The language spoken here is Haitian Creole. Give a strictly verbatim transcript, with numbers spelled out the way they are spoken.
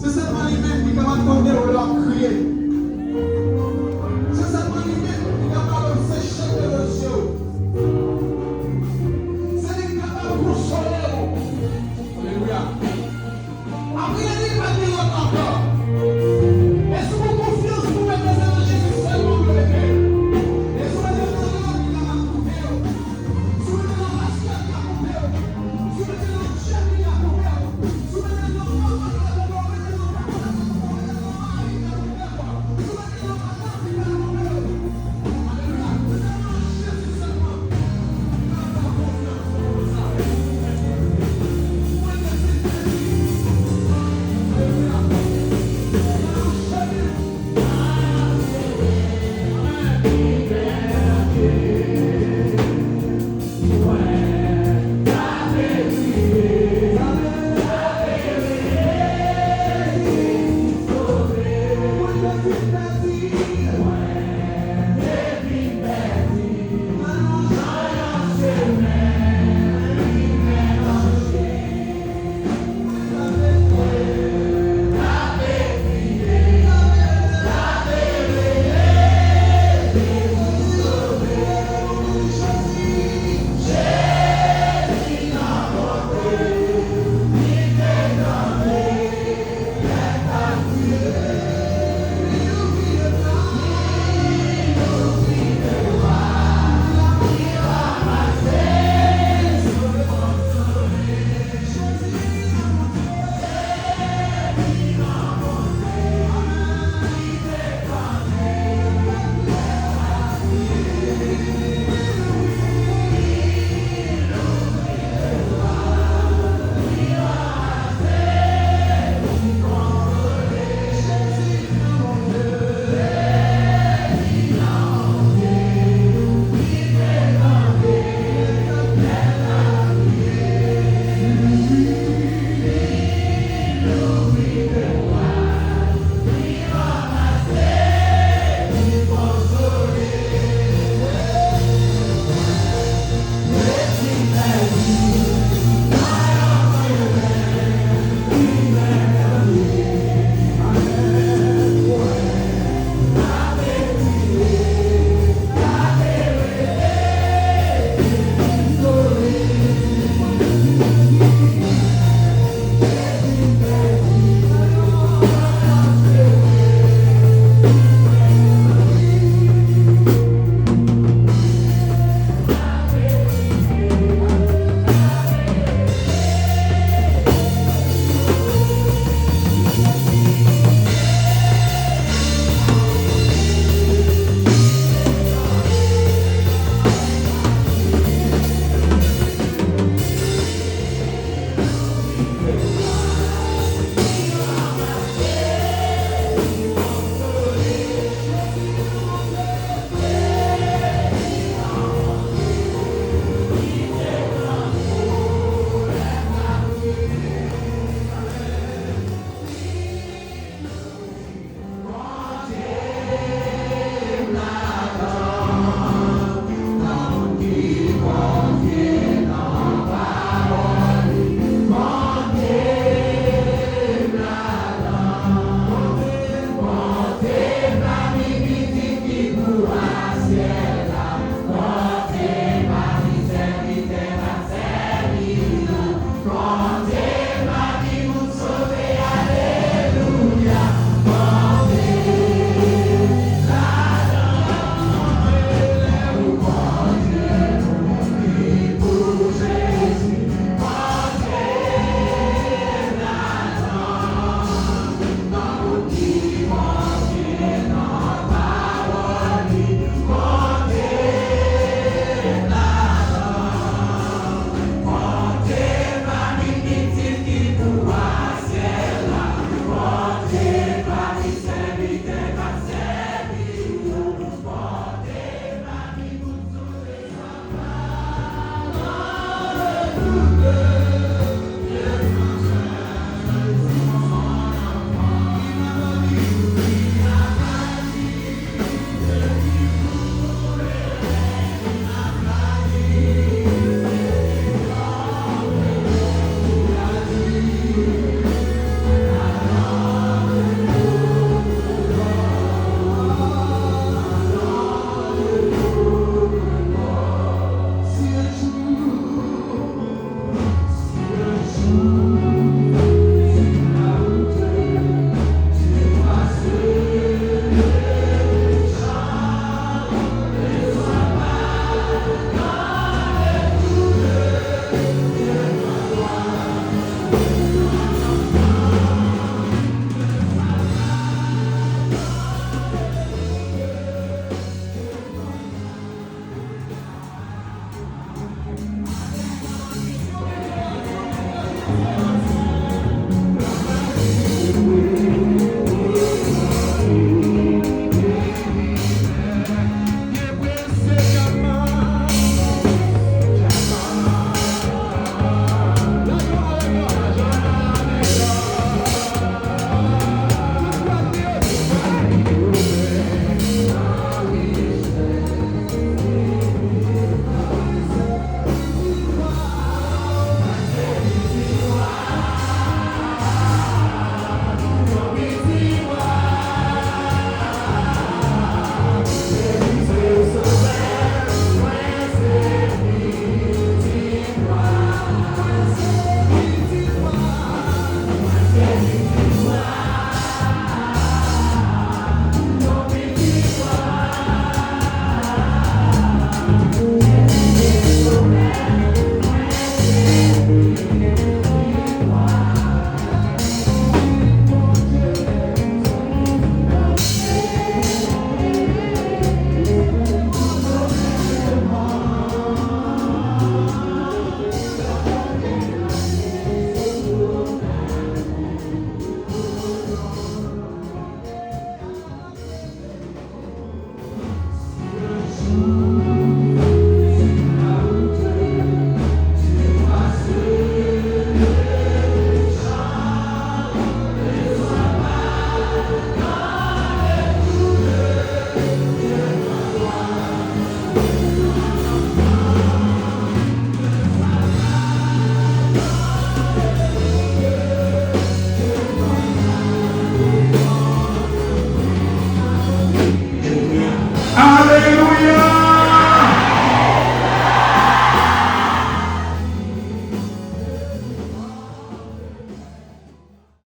Se sèlman li menm ki kapab tande w lè w ap kriye. Se sèlman li menm ki kapab seche plere zye w. Se li ki kapab konsole w. Alelouya. Apre li pa gen lòt ankò. E si w gen konfyans pou mete se nan Jezi sèlman pou mete. E si w mete nan lòt, li ka koupe w. Si w mete nan maskèt, li ka koupe w. Si w mete nan chèn, li ka koupe w. Si w mete nan lòt, li ka koupe w. Mete nan pawòl, li ka koupe w. Mete nan mari, li ka koupe w. Si w mete nan madanm, li ka koupe w. Alelouya. Se nan Jezi sèlman. Ou ka fè konfyans pou sa. Ou mete se Jezi.